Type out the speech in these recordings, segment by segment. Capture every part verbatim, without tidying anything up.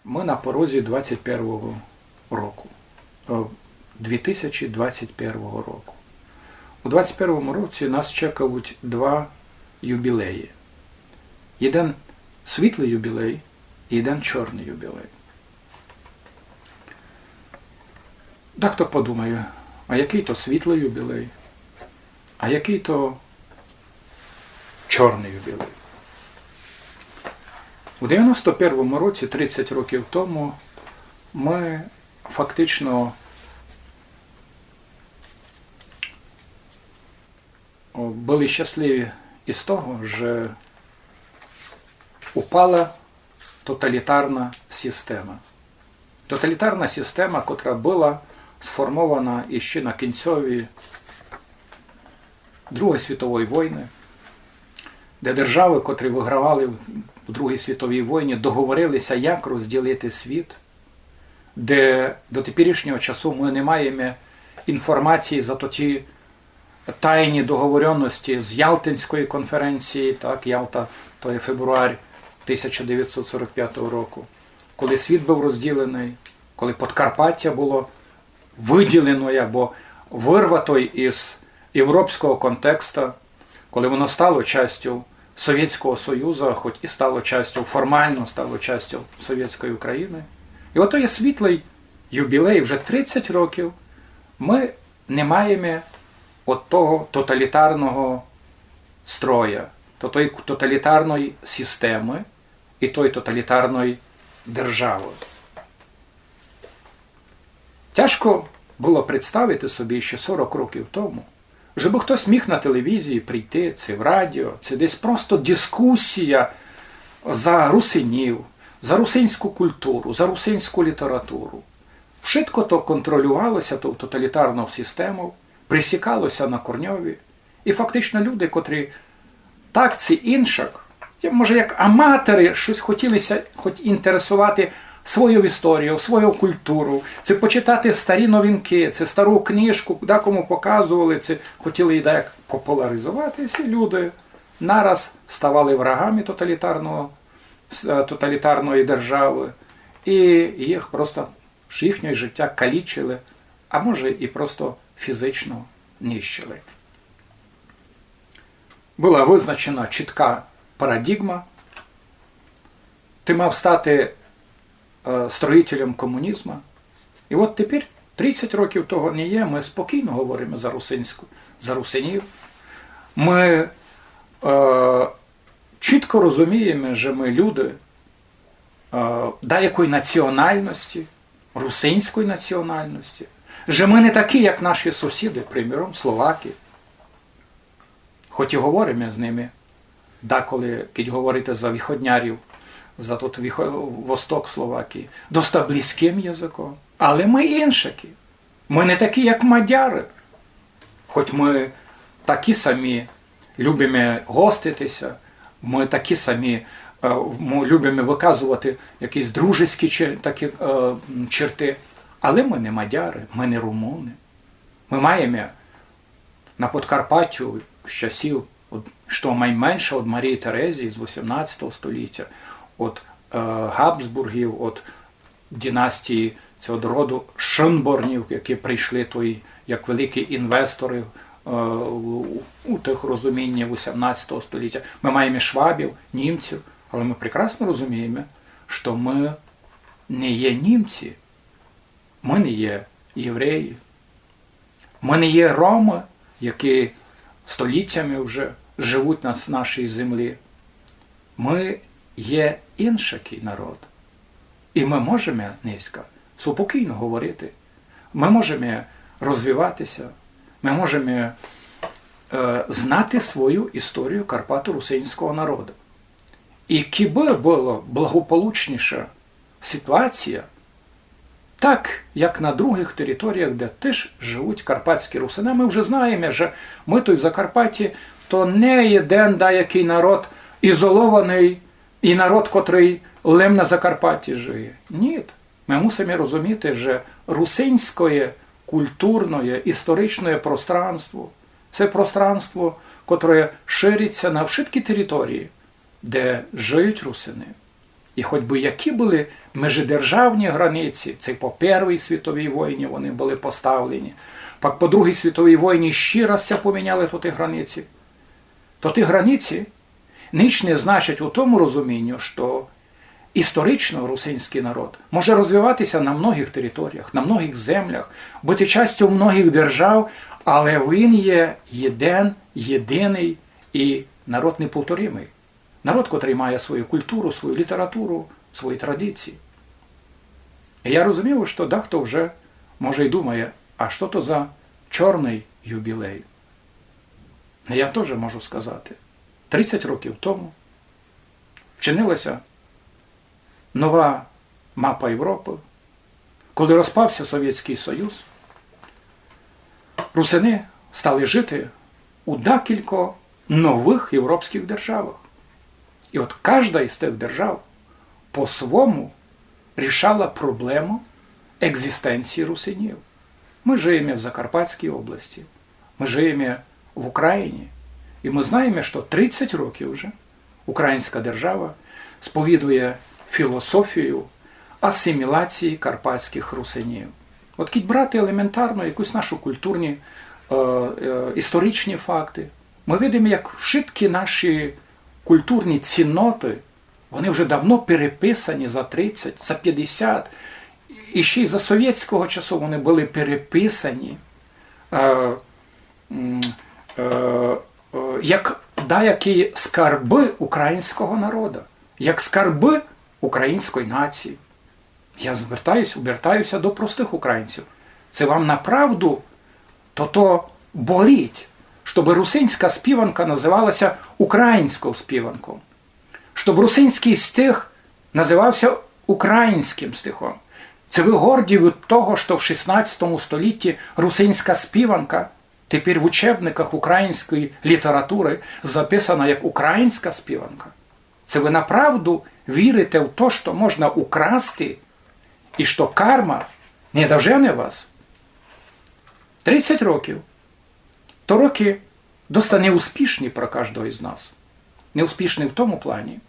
Мы на порозі двадцять первого року, е, дві тисячі двадцять первого року. У двадцять первому році нас чекають два юбілеї. Єден світлый юбілей і єден чорный юбілей. Дехто подумає, а якый то світлый юбілей, а якый то чорный юбілей. У девяносто первому році, тридцять років тому, мы фактично, о, были щасливі із того, же упала тоталітарна система. Тоталітарна система, котра была сформована іщи на кінцьові Другої світової войны, де державы, котрі выгравали в Другій світовій войні, договорили ся, як розділити світ, де до теперішнього часу мы не маєме інформації за тоті тайні договорённости з Ялтинської конференції, так, Ялта, то є фебруар тисяча девятсот сорок пятого року, коли світ быв розділеный, коли Подкарпаття было выділеноє або вырватой із європського контекста, коли воно стало частю Совєтського Союза, хоть і стало частю, формално стало частю Совєтської України. І ото є світлый юбілей, вже тридцять років мы не маєме от того тоталітарного строя, то той тоталітарної системы і той тоталітарної державы. Тяжко было представити собі ще сорок років тому, же бы хтось міг на телевізії прийти, ци в радіо, ци десь просто дискусія за русинів, за русинську культуру, за русинську літературу. Вшытко то контролювало ся тов тоталітарнов системов, пресікало ся на корньові. І фактично люди, котрі так ци иншак, може, як аматоры, штось хотіли ся хоть інтересовати свойов історійов, свойов культуров, ци почитати старі новинкы, ци стару книжку, декому показовали, ци хотіли її даяк популяризовати, і ці люди нараз ставали врагами тоталітарного, с-, е, тоталітарної державы, і їх просто, їхнє життя калічили, а може, і просто фізично нищили. Была визначена чітка парадігма. Ты мав стати, е, строїтелем комунізма. І от тепер тридцять років того не є, мы спокійно говориме за русинську, за русинів. Мы, е, чітко розумієме, же мы люди, е, даякої національности, русинської національности, же мы не такі, як наші сусіды, приміром, словаки. Хоть і говориме з ними деколи, кідь говорити за виходнярів, за тот вихо-, восток Словакії, доста близькым языком. Але мы иншакі. Мы не такі, як мадяры. Хоть мы такі самі любиме гостити ся, мы такі самі, е, мы любиме выказовати якісь дружеські чер-, такі, е, м, черты, але мы не мадяры, мы не румуны. Мы маєме на Подкарпаттю з часів, од, што майменше од Марії Терезії з вісімнадцятого століття, од, е, Габсбурґів, од династії, цього роду Шенборнів, які прийшли той, як великі інвесторы, е, у, у тых розуміннях вісімнадцятого століття. Мы маєме швабів, німців, але мы прекрасно розумієме, што мы не є німці, мы не є євреї, мы не є ромы, які століттями вже живуть на с-, нашій землі. Мы є иншакый народ. І мы можеме нынька супокійно говорити. Мы можеме розвивати ся. Мы можеме, е, знати свою історію карпаторусинського народу. І кібы была благополучніша ситуація, так, як на другых територіях, де тыж живуть карпатські русины, мы вже знаєме, же мы туй в Закарпатті, то не єден даякый народ ізолованый і народ, котрый лем на Закарпатті жиє. Ніт. Мы мусиме розуміти, же русинськоє культурноє, історичноє пространство, се пространство, котроє ширить ся на вшыткі території, де жиють русины. И хоть бы які были междержавні границі, ци по Первій світовій войні вони были поставлені, пак по Другій світовій войні ще раз ся поміняли тоты границі, тоты границі ніч не значать у тому розуміню, што історично русинськый народ може розвивати ся на многых територіях, на многых землях, быти частю многых держав, але він є єден, єдиный и народ неповторимый. Народ, котрый має свою культуру, свою літературу, свої традиції. И я розумію, што дехто вже, може, и думає, а што то за чорный юбілей? Но я тоже можу сказати. Тридцять років тому вчинила ся нова мапа Європы, коли розпав ся Совєтськый Союз, русины стали жити у декілько новых європськых державах. И от кажда из тых держав по-свому рішала проблему екзістенції русинів. Мы жиєме в Закарпатській області, мы жиєме в Україні, и мы знаєме, што тридцять років уже українська держава сповідує філософію асимілації карпатськых русинів. От кідь брати елементарно якусь нашу культурні, е, е, історичні факты, мы видиме, як вшыткі наші культурні цінноты, вони вже давно переписані за тридцять, за пятдесят, и ще й за совєтського часу вони были переписані, е, м, е, е, як даякі скарбы українського народа, як скарбы української нації. Я звертаюсь, обертаю ся до простых українців. Ци вам направду тото болить, щоб русинська співанка називала ся українськов співанков? Щоб русинськый стих називав ся українськым стихом? Ци вы горді від того, што в шістнадцятому столітті русинська співанка тепер в учебниках української літературы записана як українська співанка? Ци вы направду вірите в то, што можна украсти, и што карма не дожене вас? Тридцять років. То рокы доста неуспішні про каждого из нас. Неуспішні в тому плані,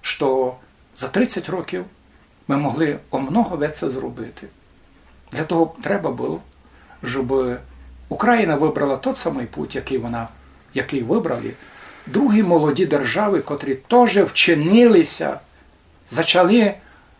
што за тридцять років мы могли о много веце зробити. Для того треба было, щоб Україна выбрала тот самый путь, якый вона, якый выбрали другі молоді державы, котрі тоже вчинили ся, зачали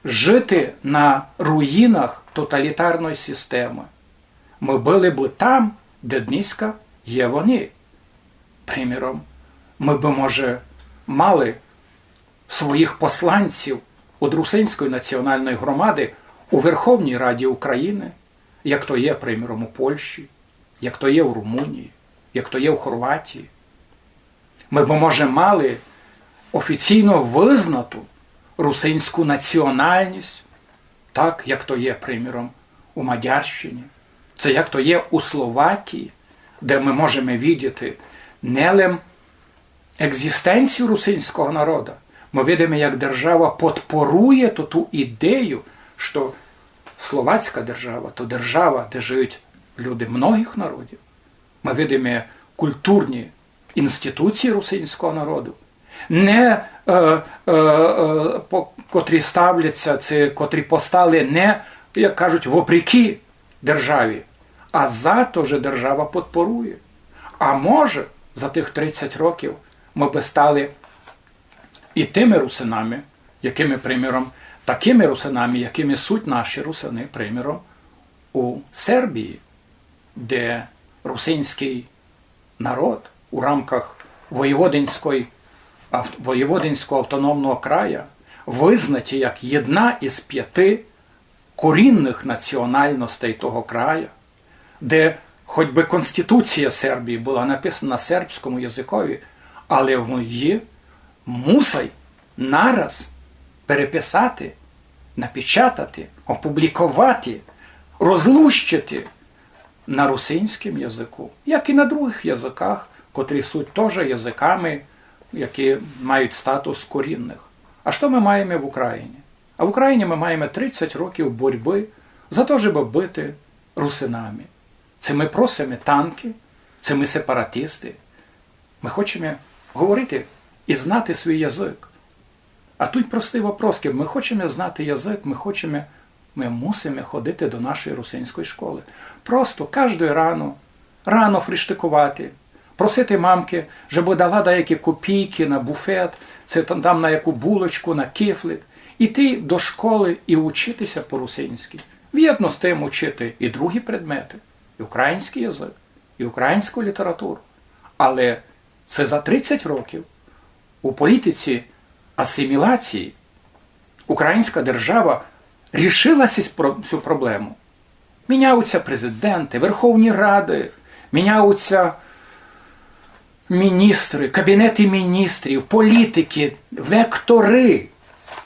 жити на руїнах тоталітарної системы. Мы были бы там, де днеська є вони. Приміром, мы бы, може, мали своїх посланців од русинської національної громады у Верховній Раді Україны, як то є, приміром, у Польщі, як то є у Румунії, як то є у Хорватії. Мы бы, може, мали офіційно визнату русинську національность, так, як то є, приміром, у Мадярщині, ци як то є у Словакії, де мы можеме видіти не лем екзістенцію русинського народа, мы видиме, як держава подпорує ту, ту ідею, што словацька держава то держава, де жиють люди многых народів. Мы видиме культурні інституції русинського народу, не, е, е, е, по, котрі ставляться, ци котрі постали не, як кажуть, вопреки державі, а за то, же держава подпорує. А може, за тых тридцять років мы бы стали и тыми русинами, якыми, приміром, такыми русинами, якыми суть наші русины, приміром, у Сербії, де русинськый народ у рамках Воєводинської ав-, Воєводинського автономного края визнаті як єдна из пяти корінных національностей того края, де хоть бы Конституція Сербії была написана на сербському языкові, але її мусай нараз переписати, напечатати, опубліковати, розлущити на русинськім языку, як и на другых языках, котрі суть тоже языками, які мають статус корінных. А што мы маєме в Україні? А в Україні мы маєме тридцять років борьбы за то, жебы быти русинами. Ци мы просиме танкы, ци мы сепаратисты. Мы хочеме говорити и знати свій язык. А туй простый вопрос: кидь мы хочеме знати язык, мы хочеме, мы мусиме ходити до нашої русинської школы. Просто каждоє рано, рано фріштикувати, просити мамкы, жебы дала даякі копійкы на буфет, ци там, там на яку булочку, на кефлик, іти до школы і учити ся по-русинськы. Вєдно з тым учити і другі предметы, і українськый язык, і українську літературу. Але ци за тридцять років у політиці асимілації українська держава рішила сись про-, сю проблему. Міняють ся президенты, Верховні Рады, міняють ся міністры, кабінеты міністрів, політикы, векторы.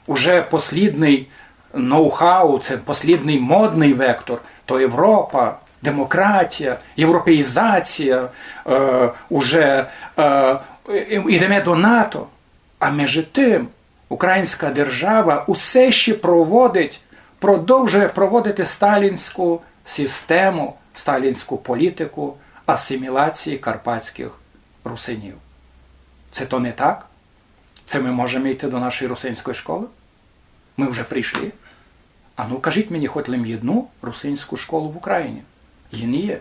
Уже послідный ноу-хау, ци послідный модный вектор, то Європа, демократія, європеїзація, е, уже, е, і-, ідеме до НАТО. А межи тым українська держава усе ще проводить, продовжує проводити сталінську систему, сталінську політику асимілації карпатськых русинів. Ци то не так? Ци мы можеме йти до нашої русинської школы? Мы вже прийшли. А ну, кажіть мені хоть лим єдну русинську школу в Україні. Її не є.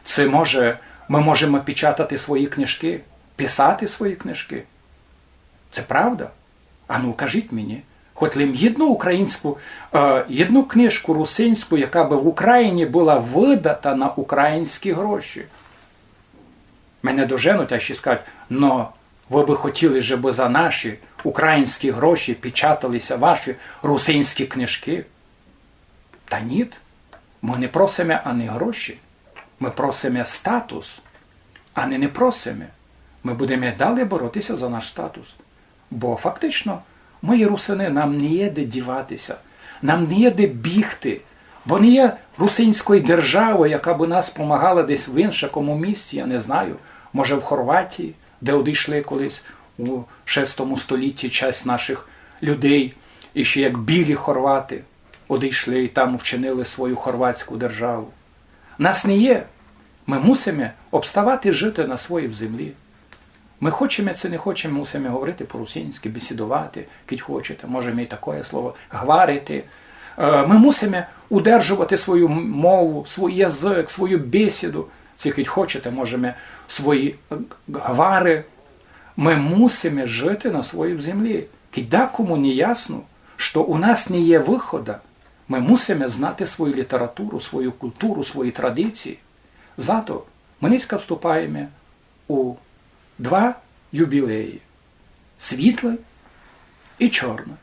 Ци, може, мы можеме печатати свої книжкы, писати свої книжкы? Ци правда? А ну, кажіть мені хоть лим єдну українську, е, єдну книжку русинську, яка бы в Україні была выдата на українські гроші. Мене доженуть, а ще скажуть: «Но вы бы хотіли, жебы за наші українські гроші печатали ся ваші русинські книжкы?» Та ніт, мы не просиме ани гроші, мы просиме статус, ани не просиме. Мы будеме далі бороти ся за наш статус. Бо фактично мы є русины, нам не є де дівати ся, нам не є де бігти, бо не є русинської державы, яка бы нас помагала десь в іншакому місці, я не знаю, може, в Хорватії, де одійшли колись у шестому столітті часть нашых людей, і ще як білі хорваты одійшли і там вчинили свою хорватську державу. Нас не є. Мы мусиме обставати жити на своїй землі. Мы хочеме ци не хочеме, мусиме говорити по-русинськы, бесідовати, кидь хочете, можеме і такоє слово, гварити. Е, мы мусиме удержовати свою м-, мову, свій язык, свою бесіду. Ци, кидь хочете, можеме свої, е, гвары. Мы мусиме жити на своїй землі. Кидь дакому не ясно, што у нас не є выхода, мы мусиме знати свою літературу, свою културу, свої традиції. Зато мы нынька вступаєме у два юбілеї: світлый і чорный.